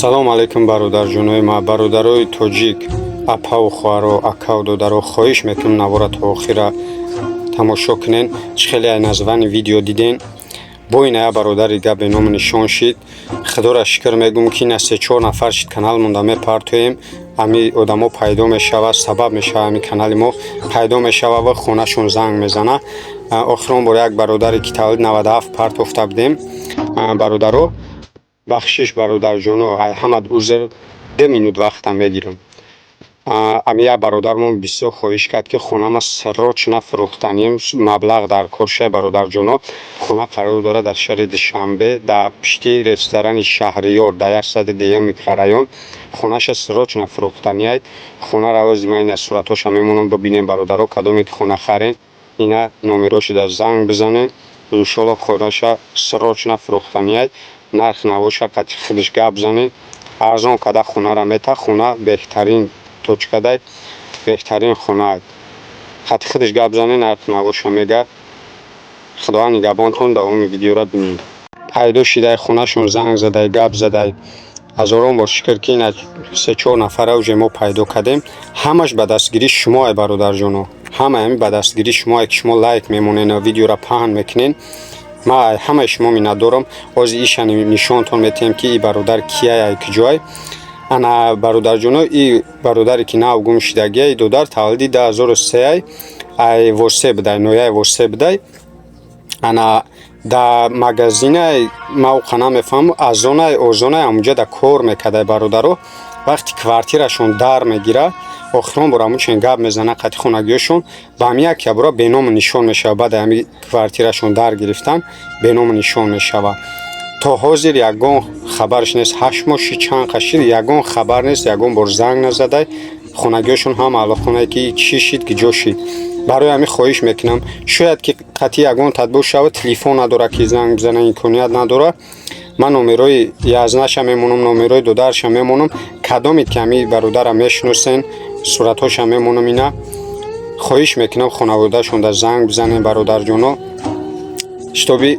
Салом алейкум, бародарҷонои ма, бародарои тоҷик, апаву хоҳаро, акаву додаро. Хоҳиш мекунам, навора то охира тамошо кунен. Чӣ хеле ай названи видео диден, бо ин ая бародари га беному нишон шид. Худоро шукр мегӯм, ки ина се-чор нафар шид, канал монда мепартоем, ҳами одамо пайдо мешава, сабаб мешава, ҳами канали мо пайдо мешава ва хонашон занг мезана. Охирон бор як бародаре, ки таваллуд 97 партофта будем. Бародаро, бахшиш, бародарҷоно, ай ҳамат узр, 2 минут вақтам мегирам. Ами як бародармон бисёр хоҳиш кард, ки хонама срочно фурӯхтанем, маблағ дар кор шай. Бародарҷоно, хона қарор дорад дар шаҳри Душанбе, дар пишти ресторани Шаҳриёр, дар 102-юм микрорайон. Хонаша срочно фурӯхтаниай. Хонаро ози ман ина суратҳоша мемонам, бибинем. Бародаро, кадоме ки хона харен, ина номерошида занг бизанед. Иншолло, хонаша срочно фурӯхтаниай. Нарх навоша қати худаш гап занед, арзон када хонаро мета. Хона беҳтарин точкадай, беҳтарин хона. Қати худаш гап занед, нарх навоша мега. Худованд нигаҳбонтон, давоми видеоро бинед. Пайдо шидай, хонашон занг задай, гап задай. Ҳазорон бор шукр, ки ина се-чор нафара уже мо пайдо кардем. Ҳамаш ба дастгирии шумоай, бародарҷоно, ҳамаи ҳамин ба дастгирии шумоае, ки шумо лайк мемонед, видеоро паҳн мекунед. Ман ҳамаи шумо миннатдорам. Ҳозир иша нишонтон метиҳем, ки и бародар кияй, ай куҷоай. Ана, бародарҷоно, и бародаре, ки нав гум шидагиай, и додар таваллуди 2003-ай, ай Восе будай, ноҳияи Восе будай. Ана, да магазинай, ма уқа намефаҳмам, азонай, озонай, ҳамунҷа да кор мекардай. Бародаро, вақти квартирашон дар мегира, охирон бор ҳамунчен гап мезана қати хонагиёшон. Ба ҳами як ябора беному нишон мешава. Баъди ҳами квартирашон дар гирифтан, беному нишон мешава. То ҳозир ягон хабарш нест. 8 моҳ шид, чанд қашид, ягон хабар нест, ягон бор занг назадай. Хонагиҳошон ҳам алоқонае, ки чӣ шид, ки ҷо шид. Барои ҳамин хоҳиш мекунам, шояд ки қатъи ягон тадбир шавад, телефон надорад, ки занг бизана, имконият надорад. Ман номерои язнаша мемонам, номерои додарша мемонам. Кадомед ки ҳамин бародара мешиносен, суратҳоша мемонам ина. Хоҳиш мекунам, хонаводаашонда занг бизанем, бародарҷоно, чтобы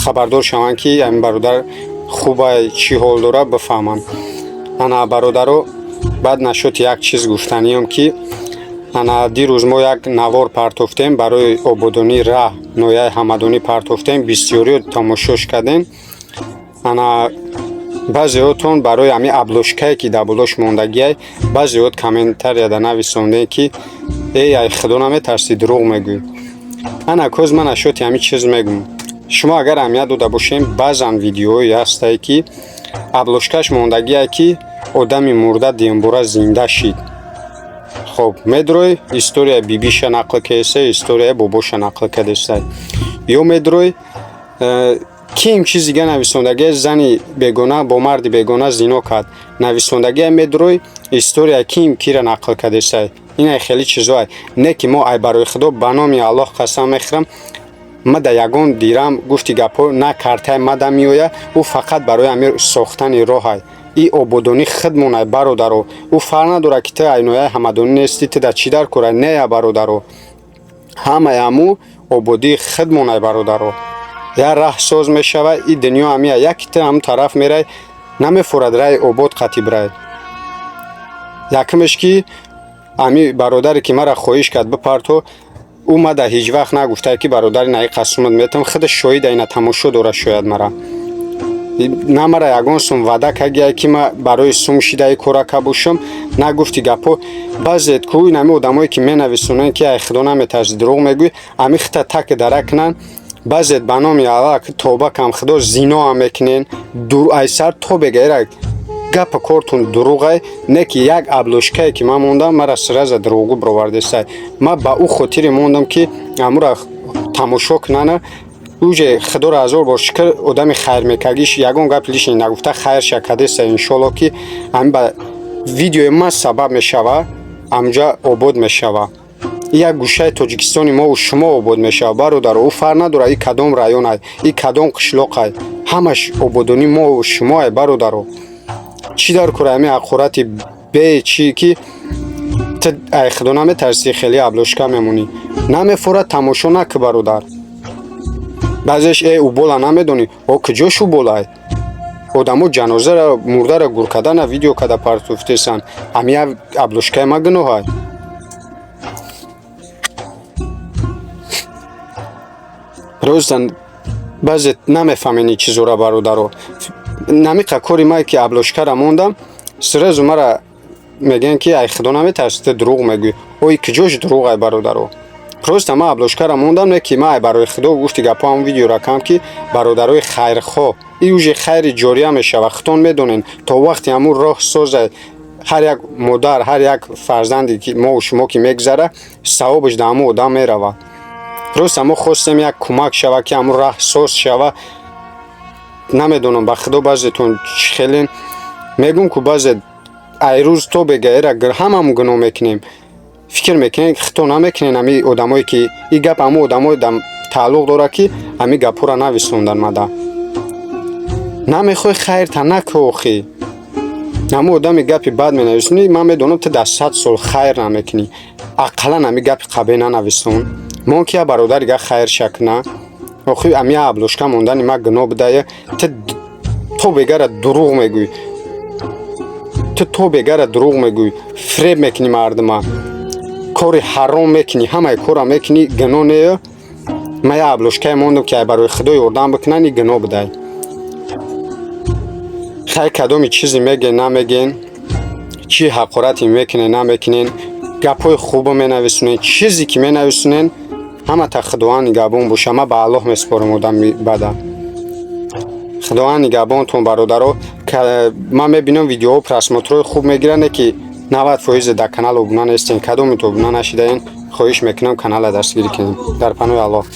хабардор шаванд, ки ҳамин бародар хубай, чӣ ҳол дорад, бифаҳманд. Ана, бародаро, баъд нашоти як чиз гуфтаниём, ки ана дирӯз мо як навор партофтем, барои ободонии раҳ ноҳияи Ҳамадонӣ партофтем. Бисёриё тамошош кардем. Ана, баъзеҳотон барои ҳамин обложкае, ки дар болош мондагиай, баъзеҳот комментарияда нависондем, ки эй, ай худо наметарсӣ, дурӯғ мегӯӣ. Ана, коз ман ашоти ҳамин чиз мегӯм. Шумо агар аҳамият дода бошем, баъзан видеоҳое ҳастае, ки обложкаш мондагиае, ки одами мурда дуюмбора зинда шид. Хоб, медрой, историяи бибиша нақл кардесай, историяи бобоша нақл кардесай. Ё медрой, ким чиз дига нависондагия, зани бегона бо марди бегона зино кард нависондагия. Медрой, история ким кира нақл кардесай. Инай хеле чизоай не, ки мо ай барои худо, ба номи Аллоҳ қасам мехӯрам, ма да ягон дирам гуфти гапҳо на картаи мада меоя. Ӯ фақат барои ҳамин сохтани роҳай, и ободонӣ худмонай, бародаро. Ӯ фарқ надорад, ки ту ай ноҳияи Ҳамадонӣ нестӣ, ту да чӣ дар корай. Нея, бародаро, ҳамаи ҳаму ободии худмонай, бародаро. Як раҳ соз мешава, и дунё ҳамия. Яки ту ҳамун тараф мерай, намефурад раи обод қатиб рай. Якумеш, ки ҳами бародаре, ки мара хоҳиш кард бипарто, ӯ мада ҳеҷ вақт нагуфтае, ки бародари наи қасумат метам. Худаш шоҳида, ина тамошо дорад. Шояд мара на мара ягон сум ваъда кардия, ки ма барои сум шидаи корака бошам. Нагуфти гапҳо. Баъзет ку ин ҳами одамое, ки менависонанд, ки ай худо наметарси, дурӯғ мегӯӣ, ҳами хита так дара кунанд. Баъзет ба номи Аллах тоба кам худо, зиноам мекунен, ай сар то бегаира гапа кортун дурӯғай. Не ки як обложкае, ки ман мондам, мара сразу дурӯғгӯ бировардесай. Ман ба ӯ хотире мондам, ки амура тамошо кунана. Уже худоро ҳазор бор шукр, одами хайр мекардиш, ягон гап лишний нагуфта, хайрша кардеса. Иншолло, ки ҳамин ба видеои ман сабаб мешава, амҷа обод мешава, як гӯшаи Тоҷикистони мову шумо обод мешава, бародаро. Ӯ фарқ надорад, и кадом районай, и кадом қишлоқай, ҳамаш ободонӣ мову шумоай, бародаро. Чӣ дар кора ҳамин ҳақорати бе чӣ, ки ту ай худо наметарсӣ, хеле обложка мемонӣ, намефорад, тамошо накӣ, бародар. Баъзеш э убола намедонӣ, о куҷош уболай. Одамо ҷанозара, мурдара гур кардана видео када партофтесан. Ҳамия обложкаи ма гуноҳай? Просто баъзе намефаҳмед ин чизора, бародаро. Намиқа кори мае ки обложкара мондам, сразу мара мегӯянд, ки ай Худо наметарсӣ, ту дурӯғ мегӯӣ. Ой, куҷош дурӯғ ай, бародаро? Просто ман обложкара мондам, не ки ман ай барои Худо гуфти гапҳо ҳамон видеора кам, ки бародарои хайрхоҳ, и уже хайри ҷория мешавад. Худтон медонед, то вақте ҳамун роҳ соза, ҳар як модар, ҳар як фарзанде ки мову шумо ки мегзара, савобаш дар ҳамун одам меравад. Просто мо хостем, як кӯмак шава, ки ҳамун раҳ соз шава. Намедонам, ба Худо, баъзетон чӣ хеле мегӯм, ку баъзе ай рӯз то бегаера ҳамамон гуноҳ мекунем. Фикр мекунем, хито намекунен. Ҳами одамое ки ин гап ҳамун одамое тааллуқ дорад, ки ҳами гапҳоро нависондан мада. Намехоҳӣ хайрта, накӯ охӣ. Ҳамун одами гапи бад менависонӣ, ман медонам, ту дар 100 сол хайр намекунӣ. Ақаллан ҳами гапи қабеҳ нанависон. Мон ки я бародари га хайр шакна. Охи, ами я обложка мондани ма гуноҳ будая? Ту то бегара дурӯғ мегӯӣ, ту то бегара дурӯғ мегӯӣ, фиреб мекунӣ мардума, кори ҳаром мекунӣ, ҳамаи корро мекунӣ, гуноҳ не? Ман я обложкае мондам, ки ай барои Худо ёрдам бикунанд, и гуноҳ будай? Хай, кадоми чизе мегӯен, намегӯен, чӣ ҳақорате мекунен, намекунен, гапҳои хубо менависонен, чизе ки менависонен, ҳамата Худованд нигаҳбон боша. Ман ба Аллоҳ месупорам одами бада. Худованд нигаҳбонтон, бародаро. Ман мебинам, видеоҳо просмотрҳои хуб мегиранд, ки 90 фоизе дар канал обуна нестен. Кадомето обуна нашидаен, хоҳиш мекунам, каналро дастгирӣ кунем. Дар паноҳи Аллоҳ.